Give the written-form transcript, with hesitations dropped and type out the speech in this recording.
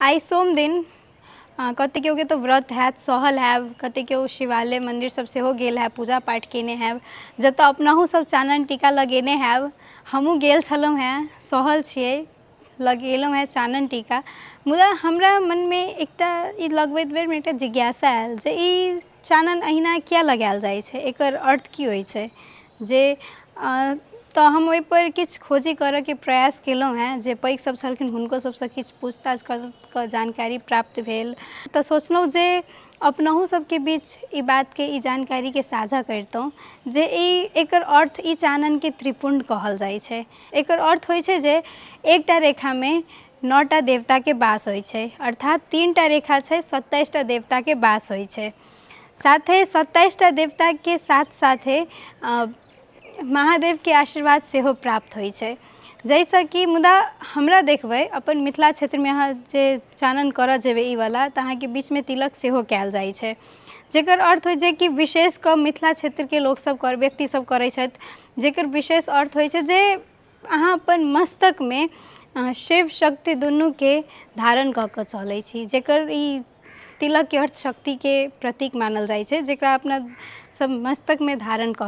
आइ सोम दिन कतेक केओके तऽ व्रत हैत, सहल हैब, कतेक केओ शिवालय मन्दिर सब सेहो गेल हैब, पूजा पाठ कयने हैब, जतऽ अपनहुँ सब चानन टीका लगेने हैब। हमहूँ गेल छलहुँ हेँ, सहल छियै, लगेलहुँ हेँ चानन टीका। मुदा हमरा मनमे एकटा ई लगबैत बेरमे एकटा जिज्ञासा आयल जे ई चानन अहिना किया लगायल जाइ छै, एकर अर्थ की होइ छै? जे तऽ हम ओहिपर किछु खोजी करऽके प्रयास केलहुँ हेँ। जे पैघ सब छलखिन, हुनको सबसँ किछु पूछताछ कऽ कऽ जानकारी प्राप्त भेल, तऽ सोचलहुँ जे अपनहुँ सबके बीच ई बातके, ई जानकारीके साझा करितहुँ जे ई एकर अर्थ, ई चाननके त्रिपुण्ड कहल जाइ छै। एकर अर्थ होइ छै जे एकटा रेखामे 9टा देवताके वास होइ छै, अर्थात 3टा रेखा छै, 27टा देवताके वास होइ छै। साथे 27टा देवताके साथ साथे महादेवके आशीर्वाद सेहो प्राप्त होइ छै, जाहिसँ कि मुदा हमरा देखबै अपन मिथिला क्षेत्रमे अहाँ जे चानन करऽ जेबै ईवला, तऽ अहाँके बीचमे तिलक सेहो कयल जाइ छै, जकर अर्थ होइ छै कि विशेष कऽ मिथिला क्षेत्रके लोकसभ कर व्यक्तिसभ करै छथि, जकर विशेष अर्थ होइ छै जे अहाँ अपन मस्तकमे शिव शक्ति दुनूके धारण कऽ कऽ चलै छी, जकर ई तिलकके अर्थ शक्तिके प्रतीक मानल जाइ छै, जकरा अपना सब मस्तकमे धारण कऽ